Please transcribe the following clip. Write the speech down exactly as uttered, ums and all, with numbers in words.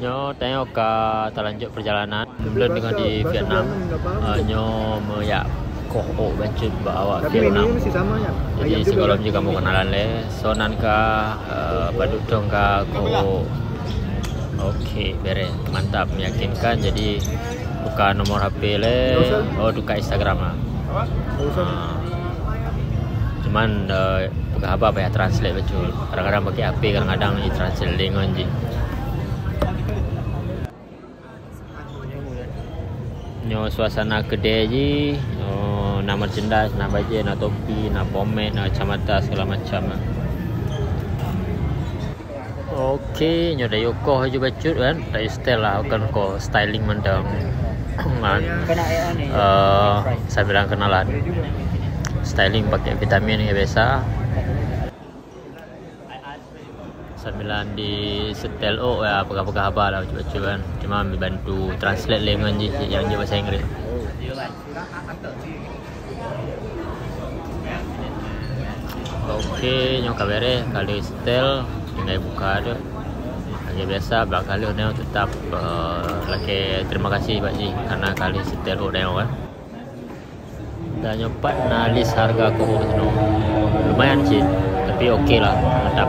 Nyoe tanyoe ka talanjut perjalanan. Lôn deungoe di Vietnam. Eh, nyoe meuyak koh ôk bacut bak awak Vietnam. Jadi sigohlom jih kamoe keunalan lé. Soe nan ka, eh, padub thôn ka koh ôk. Oke, bereh. Mantap, meyakinkan. Jadi buka nomor H P lé. Oh, buka Instagram lah. Ah. Cuman, eh, peugah haba payah translate bacut. Kadang-kadang pakai H P, kadang-kadang i translate lé ngon jih. Nyoe suasana keudè jih, oh, na merchandise, na bajèe, na topi, na pomade, na kacamata, segala macam. Oke, nyoe dayuh koh laju bacut kan, dayuh setel lah, kon koh, styling mantong. Kan, eh, sambilan keunalan. Styling pakai vitamin nyang biasa. Sambilan di setel ôk ya, peugah-peugah haba lah bacut-bacut kan. Cuma ambil bantu translate lé ngon jih nyang jeuet bahasa Inggris. Oke, nyoe ka bereh, ka lheueh setel, tinggai buka tu. Lagèe biasa, bak ka lheueh nyoe tetap, eh, lakèe terima kasih bak jih karena ka lheueh setel ôk nyoe kan. Dan nyoe pat na list harga koh ôk sinoe. Lumayan cit, tapi oke lah, mantap.